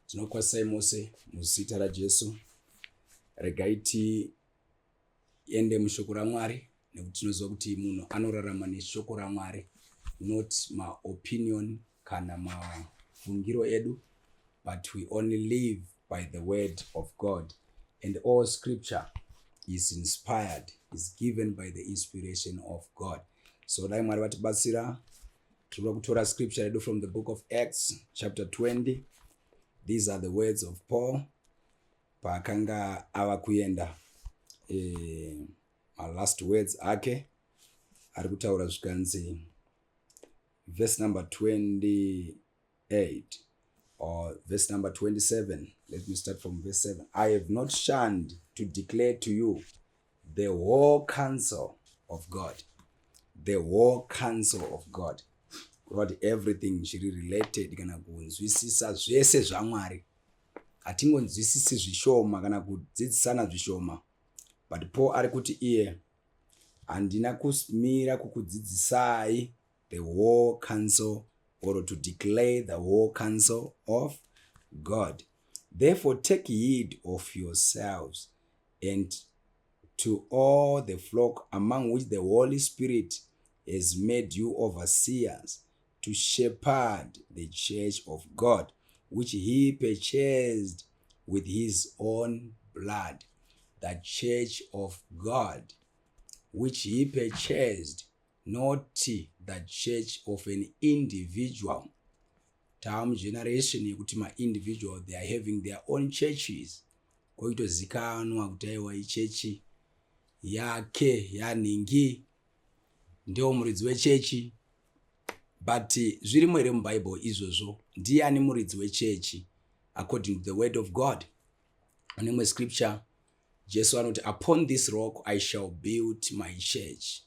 Tinokwazisai mose muzita raJesu. Regai tiende mushoko raMwari nekuti tinoziva kuti munhu anorarama neshoko raMwari, not maopinion kana mafungiro edu, but we only live by the word of God, and all scripture is inspired, is given by the inspiration of God. So dai Mwari vatibatsira. Tinoda kutora scripture yedu from the book of Acts chapter 20. These are the words of Paul paakanga ava kuenda, malast words ake ari kutaura. Zvikanzi, verse number 28 or verse number 27, let me start from verse 7: "I have not shunned to declare to you the whole counsel of God." The whole counsel of God, kureva kuti everything chiri related kana kunzwisisa zvese zvaMwari. Hatingonzwisisi zvishoma kana kudzidzisana zvishoma, but Paul ari kuti iye, "Handina kumira kukudzidzisai the whole counsel or to declare the whole counsel of God. Therefore take heed of yourselves and to all the flock among which the Holy Spirit has made you overseers, to shepherd the church of God, which he purchased with his own blood." The church of God, which he purchased, not the church of an individual. Tava generation yekuti maindividual, they are having their own churches, kwoitozikanwa kuti aiwa, ichechi yake yanhingi, ndewo muridzi wechechi. But zvirimo here mubhaibheri izvozvo? Ndiani muridzi wechechi according to the word of God? Pane imwe scripture Jesu anoti, "Upon this rock I shall build my church,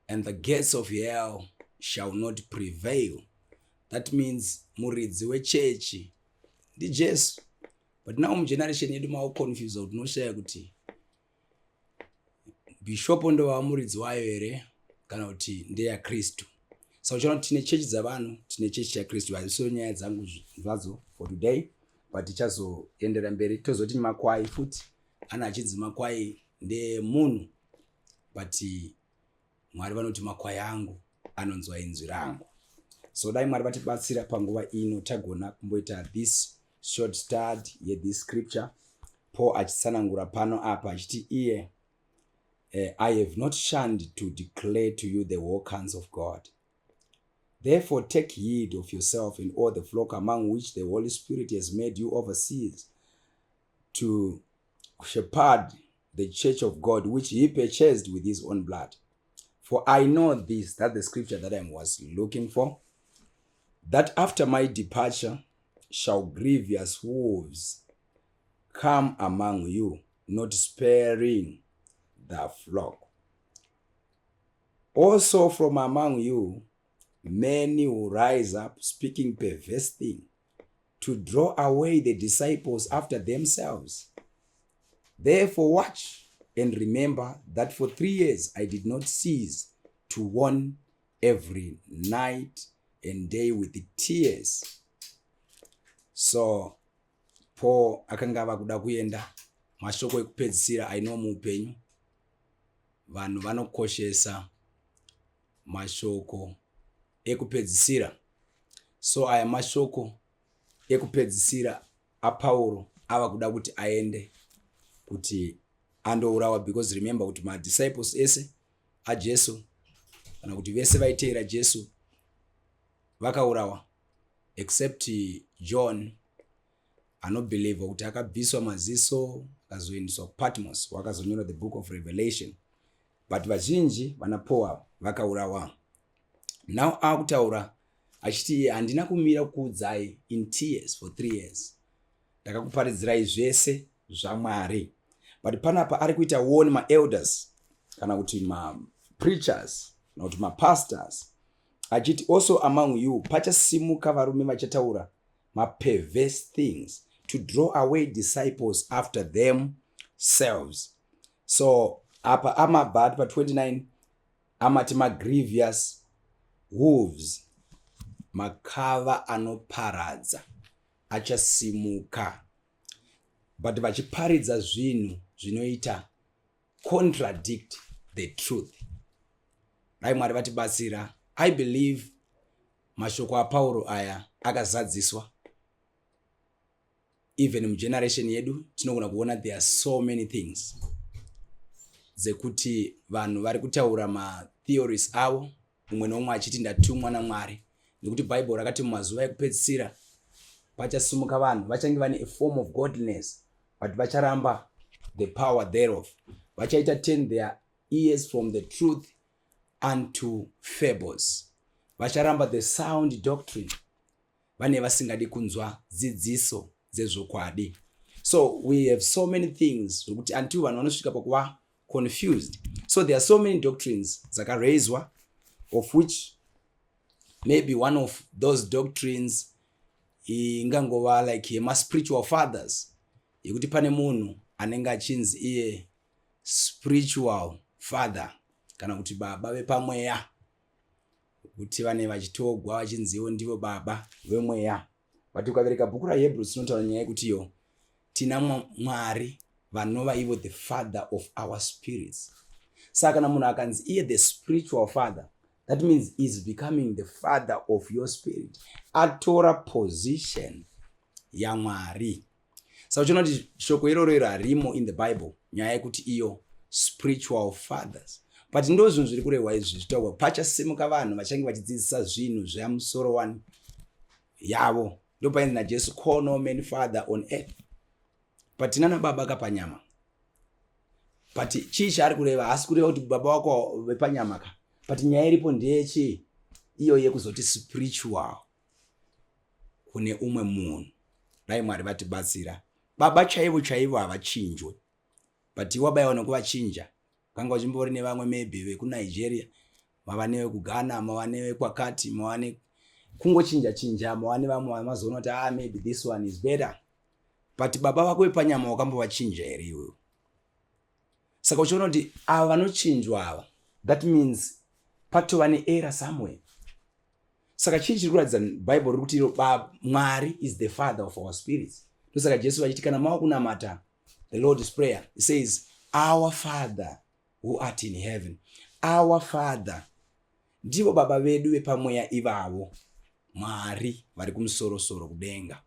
and the gates of hell shall not prevail." That means muridzi wechechi ndiJesu. But now mugeneration yedu makuconfuse kuti unoshaya kuti bhishopo ndova muridzi wayo here kana kuti ndeyaKristu. Saka uchiona kuti tine chechi dzavanhu, tine chechi yaKristu. Hazisiwo nyaya dzangu zvadzo for today, but tichazoendera mberi. Tozoti makwai futi ana achinzi makwai ndeemunhu, but Mwari vanoti, "Makwai angu anonzwa inzwi rangu." So dai Mwari vatibatsira panguva ino tagona kumboita this short study yethis scripture. Paul achitsanangura pano apa achiti iye, "I have not shunned to declare to you the whole counsel of God. Therefore take heed of yourself and all the flock among which the Holy Spirit has made you overseers, to shepherd the church of God, which he purchased with his own blood. For I know this," that the scripture that I was looking for, "that after my departure shall grievous wolves come among you, not sparing the flock. Also from among you many will rise up, speaking perverse things, to draw away the disciples after themselves. Therefore watch and remember that for 3 years I did not cease to warn every night and day with tears." So Paul akanga ava kuda kuenda, mashoko ekupedzisira aino muupenyu. Vanhu vanokoshesa mashoko ekupedzisira. So aya mashoko ekupedzisira aPauro ava kuda kuti aende kuti andourawa, because remember kuti madisciples ese aJesu, kana kuti vese vaiteera Jesu, vakaurawa except John, anobhelievha kuti akabviswa maziso akazoendeswa kuPatmos, wakazonyora the book of Revelation. But vazhinji vana Paul vakaurawa. Now akutaura achiti, "Handina kumira kukuudzai in tears for 3 years, ndakakuparidzirai zvese zvaMwari." But panapa ari kuita warn maelders kana kuti mapreachers kana kuti mapastors achiti, "Also among you pachasimuka varume vachataura maperverse things to draw away disciples after themselves." So apa amabva ati pa29 amati magrievous wolves, makava anoparadza. Achasimuka, but vachiparidza zvinhu zvinoita contradict the truth. Dai Mwari vatibatsira. I believe mashoko aPauro aya akazadziswa. Even mugeneration yedu tinogona kuona there are so many things dzekuti vanhu vari kutaura matheories avo, mumwe neumwe achiti ndatumwa naMwari, nekuti Bhaibheri rakati mumazuva ekupedzisira pachasimuka vanhu vachange vane a form of godliness, but vacharamba the power thereof, vachaita turn their ears from the truth unto fables, vacharamba the sound doctrine, vane vasingadi kunzwa dzidziso dzezvokwadi. So we have so many things zvokuti until vanhu vanosvika pakuva confused. So there are so many doctrines dzakaraiswa, of which maybe one of those doctrines ingangova like yemaspiritual fathers, yekuti pane munhu anenge achinzi iye spiritual father kana kuti baba vepamweya, kuti vane vachitogwa vachinziwo ndivo baba vemweya. But ukavereka bhuku raHebrews, tinotaura nyaya yekuti iyo tina Mwari vanova ivo the father of our spirits. Saka kana munhu akanzi iye the spiritual father, that means is becoming the father of your spirit, atora position yaMwari. Saka uchiona kuti shoko iroro iro harimo in the Bible, nyaya yekuti iyo spiritual fathers. But ndo zvinhu zviri kurehwa izvi zvitaurwa, pachasimuka vanhu vachange vachidzidzisa zvinhu zvemusoro wani yavo. Ndopainzi naJesu, "Call no man father on earth," but tinana baba kapanyama. But chii chaari kureva? Haasi kureva kuti baba wako vepanyama ka. But nyaya iripo ndeyechii? Iyo yekuzoti spiritual kune umwe munhu. Dai Mwari vatibatsira. Baba chaivo chaivo havachinjwe, but iwabayiwa nokuvachinja. Kanga uchimbori nevamwe maybe vekuNigeria, mava nevekuGhana, mava nevekwakati, mava nekungochinja chinja, mava nevamwe vamazoona kuti, "Ah, maybe this one is better." But baba vako vepanyama wakambovachinja here iwewe? Saka uchiona kuti ava vanochinjwa ava, that means patova neerror somewhere. Saka chii chiri kuratidza? Bhaibheri riri kuti iro Mwari is the father of our spirits. Ndosaka Jesu vachiti kana mava kunamata the Lord's Prayer, it says, "Our Father who art in heaven." Our Father ndivo baba vedu vepamweya ivavo, Mwari vari kumusorosoro kudenga.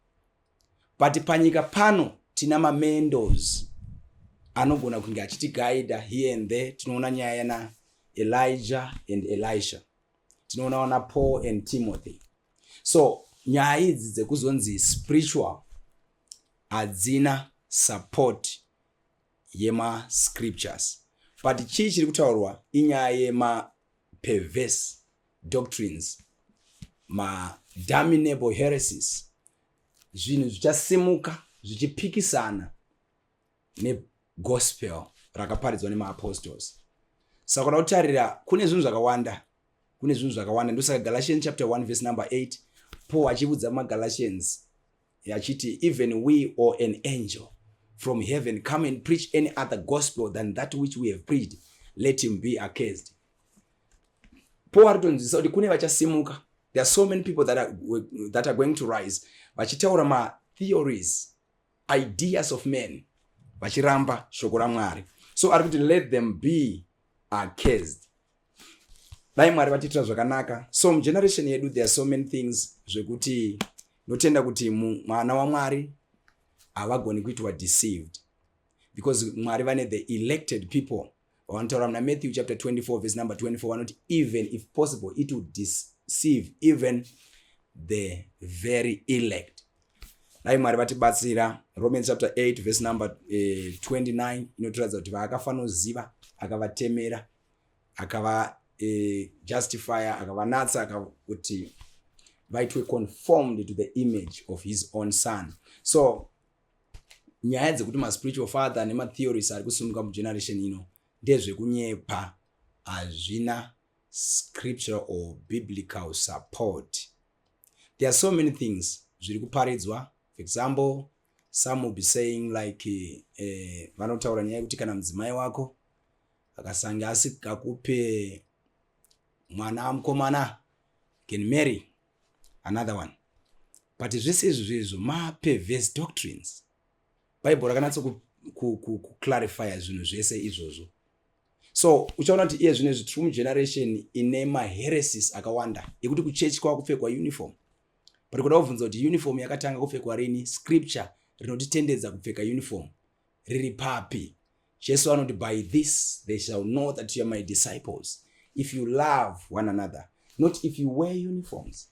But panyika pano tina mamentors anogona kunge achitigaidha here and there. Tinoona nyaya yana Elijah and Elisha, tinoona vana Paul and Timothy. So nyaya idzi dzekuzonzi spiritual hadzina support yemascriptures. But chii chiri kutaurwa? Inyaya yemaperverse doctrines, madamnable heresies, zvinhu zvichasimuka zvichipikisana negospel rakaparidzwa nemaapostles. Saka kuda kutarira, kune zvinhu zvakawanda, kune zvinhu zvakawanda. Ndosaka Galatians chapter 1 verse number 8, Paul achiudza maGalatians achiti, "Even we or an angel from heaven come and preach any other gospel than that which we have preached, let him be accursed." Paul ari kutonzwisisa kuti kune vachasimuka. There are so many people that are going to rise vachitaura matheories, ideas of men, vachiramba shoko raMwari. So ari kuti, "Let them be accursed." Dai Mwari vatiitira zvakanaka. So mugeneration yedu there are so many things zvekuti notenda kuti mwana waMwari havagoni kuitwa deceived, because Mwari vane the elected people vanotaura muna Matthew chapter 24 verse number 24, vanoti, "Even if possible, it would deceive even the very elect." Dai Mwari vatibatsira. Romans chapter 8 verse number 29 inotiratidza kuti vaakafanoziva akavatemera, akava justifya, akavanatsa kuti vaitwe conformed to the image of his own son. So nyaya dzekuti maspiritual father nematheories ari kusimuka mugeneration ino ndezvekunyepa, hazvina scriptural or biblical support. There are so many things zviri kuparidzwa. For example, some will be saying like, vanotaura nyaya yekuti kana mudzimai wako akasange asikakupe mwana mukomana, can marry another one. But zvese izvi zvezvo maperverse doctrines. Bhaibheri rakanatsa kuclarifya zvinhu zvese izvozvo. So uchaona kuti iye zvino izvi tiri mugeneration ine maheresis akawanda ekuti kuchechi kwava kupfekwa uniform. But kuda kubvunza kuti uniform yakatanga kupfekwa rini? Scripture rinotitendedza kupfeka uniform riri papi? Jesu anoti, "By this they shall know that you are my disciples, if you love one another," not if you wear uniforms.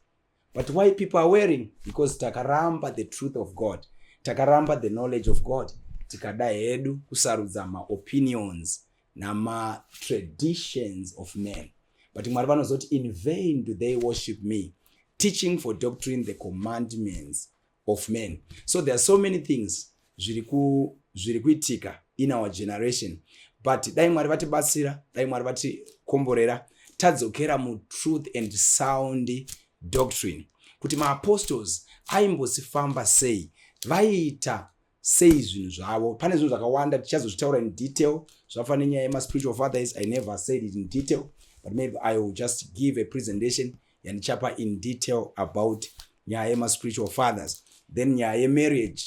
But why people are wearing? Because takaramba the truth of God, takaramba the knowledge of God, tikada hedu kusarudza maopinions namatraditions of men. But Mwari vanozoti, "In vain do they worship me, teaching for doctrine the commandments of men." So there are so many things zviri kuitika in our generation, but dai Mwari vatibatsira, dai Mwari vatikomborera, tadzokera mutruth and sound doctrine, kuti maapostles aimbosifamba sei, vaiita sei zvinhu zvavo. Pane zvinhu zvakawanda tichazozvitaura in detail, zvafana nenyaya yemaspiritual fathers. I never said it in detail, but maybe I will just give a presentation yandichapa in detail about nyaya yemaspiritual fathers. Then nyaya yemarriage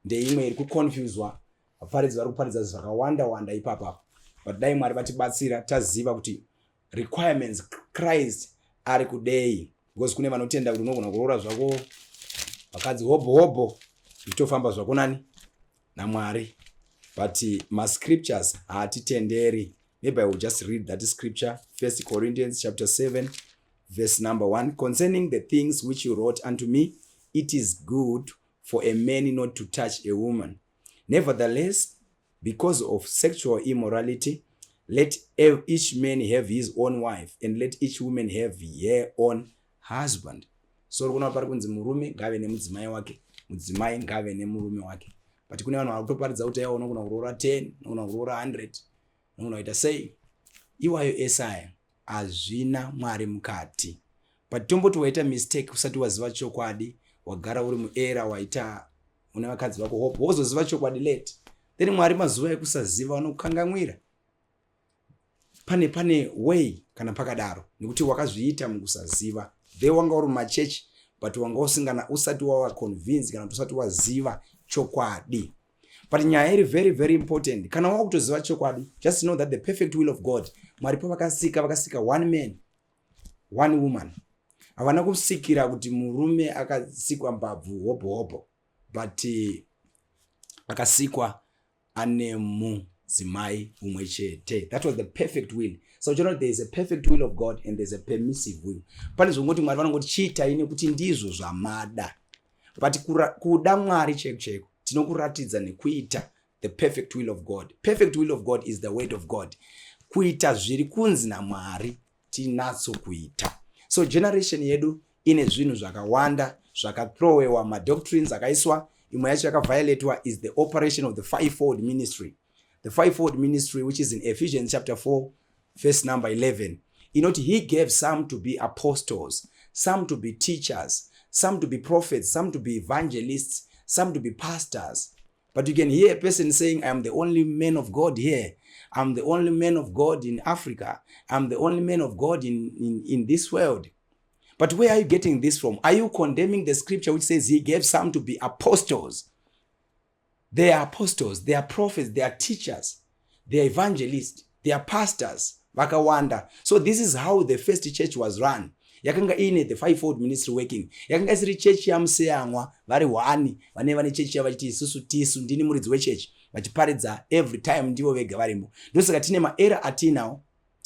ndeimwe iri kuconfuswa. Vaparidzi vari kuparidza zvakawanda wanda ipapapa, but dai Mwari vatibatsira taziva kuti requirements, Christ ari kudei, because kune vanotenda kuti unogona kuroora zvako vakadzi hobho hobho, zvichitofamba zvako nani naMwari, but mascriptures haatitenderi. Maybe I will just read that scripture, First Corinthians chapter 7 verse number 1: "Concerning the things which you wrote unto me, it is good for a man not to touch a woman. Nevertheless, because of sexual immorality, let each man have his own wife, and let each woman have her own husband." So uri kuona pari kunzi murume ngave nemudzimai wake, mudzimai ngave nemurume wake. But kune vanhu vari kutoparidza kuti aiwa, unogona kuroora 10, unogona kuroora 100, unogona kuita sei. Iwayo ese aya hazvina Mwari mukati. But tomboti waita mistake usati waziva chokwadi, wagara uri muera, waita une vakadzi vako hope, wozoziva chokwadi late, then Mwari mazuva ekusaziva vanokukangamwira. Pane way kana pakadaro, nekuti wakazviita mukusaziva. The wanga uri mumachechi, but wanga usingana, usati wava convinced kana kuti usati waziva chokwadi. But nyaya iri very very important, kana wakutoziva chokwadi, just know that the perfect will of God, Mwari pavakasika, vakasika one man, one woman. Havana kusikira kuti murume akasikwa mbabvu hobho hobho, but akasikwa ane mudzimai umwe chete. That was the perfect will. So uchiona kuti there is a perfect will of God and there is a permissive will. Pane zvongoti Mwari vanongoti chiitai nekuti ndizvo zvamada, but kuda Mwari chaiko chaiko tinokuratidza nekuita the perfect will of God. Perfect will of God is the word of God, kuita zviri kunzi naMwari tinatso kuita. So generation yedu ine zvinhu zvakawanda zvakathrowewa, madoctrines akaiswa. Imwe yacho yakaviolatwa is the operation of the fivefold ministry. The fivefold ministry, which is in Ephesians chapter 4 verse number 11, inoti, "He gave some to be apostles, some to be teachers, some to be prophets, some to be evangelists, some to be pastors." But you can hear a person saying, "I am the only man of God here. I'm the only man of God in Africa. I'm the only man of God in this world." But where are you getting this from? Are you condemning the scripture which says he gave some to be apostles? They are apostles, they are prophets, they are teachers, they are evangelists, they are pastors. Vakawanda. So this is how the first church was run. Yakanga iine the fivefold ministry working. Yakanga isiri chechi yamuseyamwa vari one, vane vane chechi yavachiti isusu tisu, ndini muridzi wechechi, vachiparidza every time ndivo vega varimo. Ndosaka tine maerror atinawo,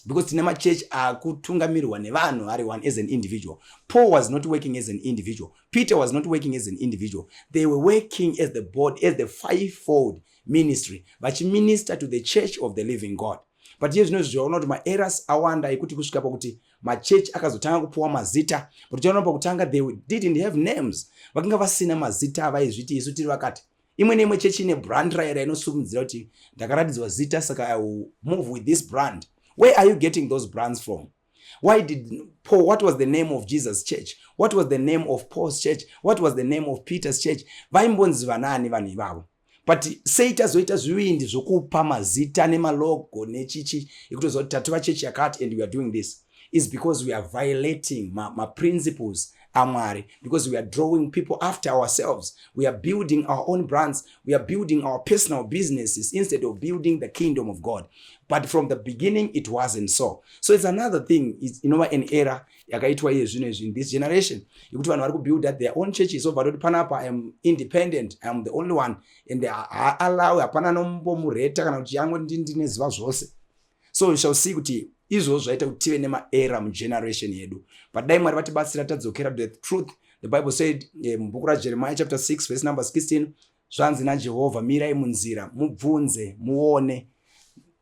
because tine machechi akutungamirirwa nevanhu vari one as an individual. Paul was not working as an individual. Peter was not working as an individual. They were working as the board, as the fivefold ministry, vachiminister to the church of the living God. But iye zvino zvichaona kuti maerrors awanda ekuti kusvika pakuti machechi akazotanga kupuwa mazita. But uchaona pakutanga they didn't have names, vakanga vasina mazita avaizviti isu tiri vakati. Imwe neimwe chechi ine brand rayo rainosumudzira kuti ndakaratidzwa zita, saka I will move with this brand. Where are you getting those brands from? Why did Paul, what was the name of Jesus' church? What was the name of Paul's church? What was the name of Peter's church? Vaimbonzi vanani vanhu ivavo? But sei tazoita zvivindi zvokupa mazita nemalogo nechichi ekutoziva kuti tatova chechi yakati and we are doing this? Is because we are violating maprinciples ma. aMwari, because we are drawing people after ourselves. We are building our own brands, we are building our personal businesses instead of building the kingdom of God. But from the beginning it wasn't so. So it's another thing, inova an error yakaitwa iye zvino izvi in this generation, yekuti vanhu vari kubuilda their own churches, obva toti panapa I am independent, I am the only one, and haalawi, hapana nombomureta kana kuti yangu ndineziva zvose. So you shall see kuti izvozvo zvaita kuti tive nemaerror mugeneration yedu. But dai Mwari vatibatsira tadzokera to the truth. The Bible said, mubhuku raJeremiah chapter 6 verse number 16, zvanzi naJehovha, "Mirai munzira, mubvunze, muone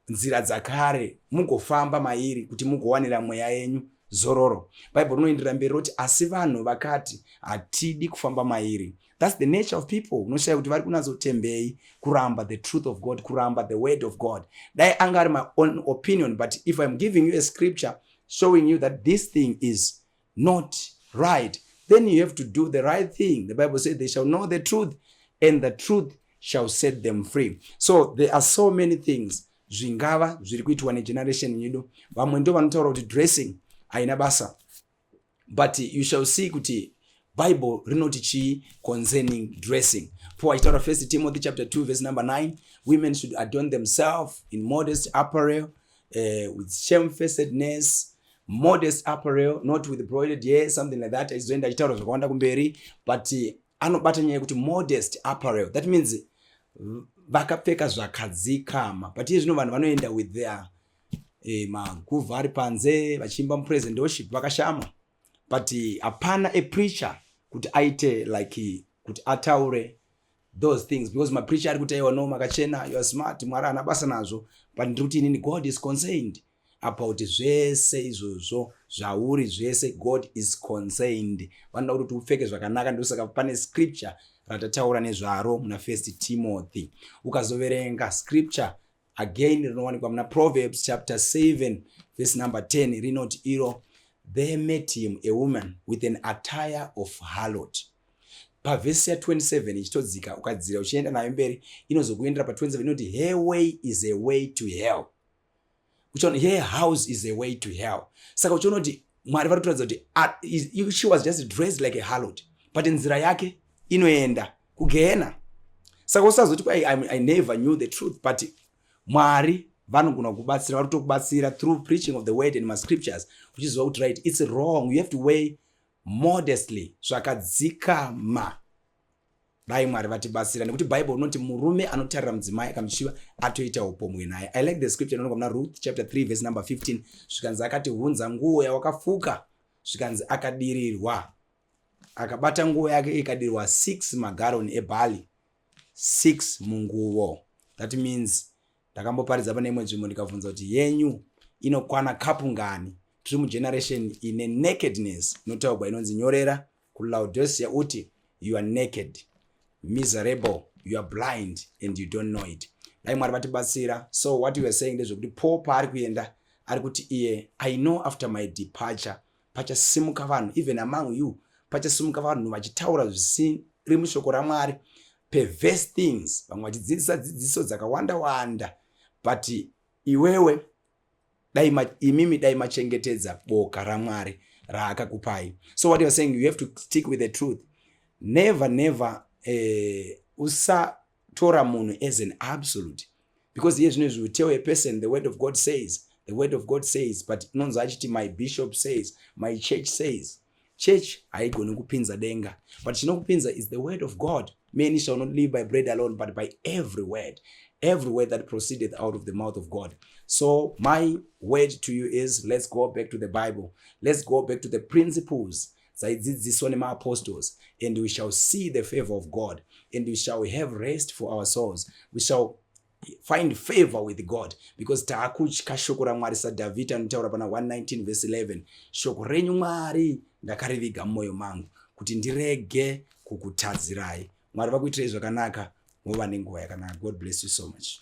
nzira dzakare, mugofamba mairi, kuti mugowanira mweya yenyu zororo." Bhaibheri rinoenderera mberi roti, "Asi vanhu vakati, 'Hatidi kufamba mairi.'" That's the nature of people. Unoshaya kuti vari kunatsotembei kuramba the truth of God, kuramba the word of God. Dai anga ari my own opinion, but if I'm giving you a scripture showing you that this thing is not right, then you have to do the right thing. The Bible says they shall know the truth and the truth shall set them free. So there are so many things zvingava zviri kuitwa negeneration yedu. Vamwe ndo vanotaura kuti dressing haina basa, but you shall see kuti Bible rinoti chii concerning dressing. Paul achitaura, First Timothy chapter 2 verse number 9, women should adorn themselves in modest apparel, with shamefacedness, modest apparel, not with broided hair, something like that. Achizoenda achitaura zvakawanda kumberi, but anobata nyaya yekuti modest apparel, that means vakapfeka zvakadzikama. But iye zvino vanhu vanoenda with their maguvha ari panze, vachiimba mupraise and worship vakashama, but hapana a preacher kuti aite like kuti ataure those things, because mapreacher ari kuti, "Aiwa, no, makachena, you are smart, Mwari haana basa nazvo." But ndiri kuti inini God is concerned about zvese izvozvo zvauri zvese. God is concerned. Vanoda kuti upfeke zvakanaka. Ndosaka pane scripture ratataura nezvaro muna First Timothy. Ukazoverenga scripture again rinowanikwa muna Proverbs chapter 7 verse number 10, rinoti iro, "There met him a woman with an attire of harlot." Pavhesi ya27 ichitodzika, ukadzira uchienda nayo mberi, inozokuendera pa27, inoti, "Her way is a way to hell." Uchiona, "Her house is a way to hell." Saka uchiona kuti Mwari vari kutoratidza kuti she was just dressed like a harlot, but nzira yake inoenda kugehena. Saka usazoti, "I never knew the truth." But Mwari vanogona kubatsira, vari kutokubatsira through preaching of the word and mascriptures, uchiziva kuti right, it's wrong. You have to wear modestly, zvakadzikama. Dai Mwari vatibatsira, nekuti Bible rinoti murume anotarira mudzimai akamuchiva atoita upombwe naye. I like the scripture inoonekwa muna Ruth chapter 3 verse number 15. Zvikanzi, akati, "Hunza nguo yawakafuka." Zvikanzi akadirirwa, akabata nguo yake, ikadirwa 6 magaroni ebhali, 6 munguvo. That means ndakamboparidza pane imwe nzvimbo, ndikabvunza kuti yenyu inokwana kapu ngani? Tiri mugeneration ine nakedness inotaurwa, inonzi, "Nyorera kuLaodicea uti you are naked, miserable, you are blind and you don't know it." Dai Mwari vatibatsira. So what you are saying ndezvekuti Paul paari kuenda ari kuti iye, "I know after my departure pachasimuka vanhu, even among you pachasimuka vanhu vachitaura zvisiri mushoko raMwari, perverse things, vamwe vachidzidzisa dzidziso dzakawanda wanda." But iwewe dai imimi dai machengetedza boka raMwari raakakupai. So what you are saying, you have to stick with the truth. Never, never usatora munhu as an absolute, because iye zvino izvi tell a person, "The word of God says, the word of God says," but inonzi achiti, "My bishop says, my church says." Church haigoni kupinza denga, but chinokupinza is the word of God. Many shall not live by bread alone, but by every word, every word that proceedeth out of the mouth of God. So my word to you is, let's go back to the Bible, let's go back to the principles dzaidzidziswa nemaapostles, and we shall see the favor of God, and we shall have rest for our souls. We shall find favor with God, because taakutya shoko raMwari, saDhavhidi anotaura pana 119 verse 11, "Shoko renyu, Mwari, ndakariviga mumwoyo mangu kuti ndirege kukutadzirai." Mwari vakuitirei zvakanaka, muva nenguva yakanaka. God bless you so much.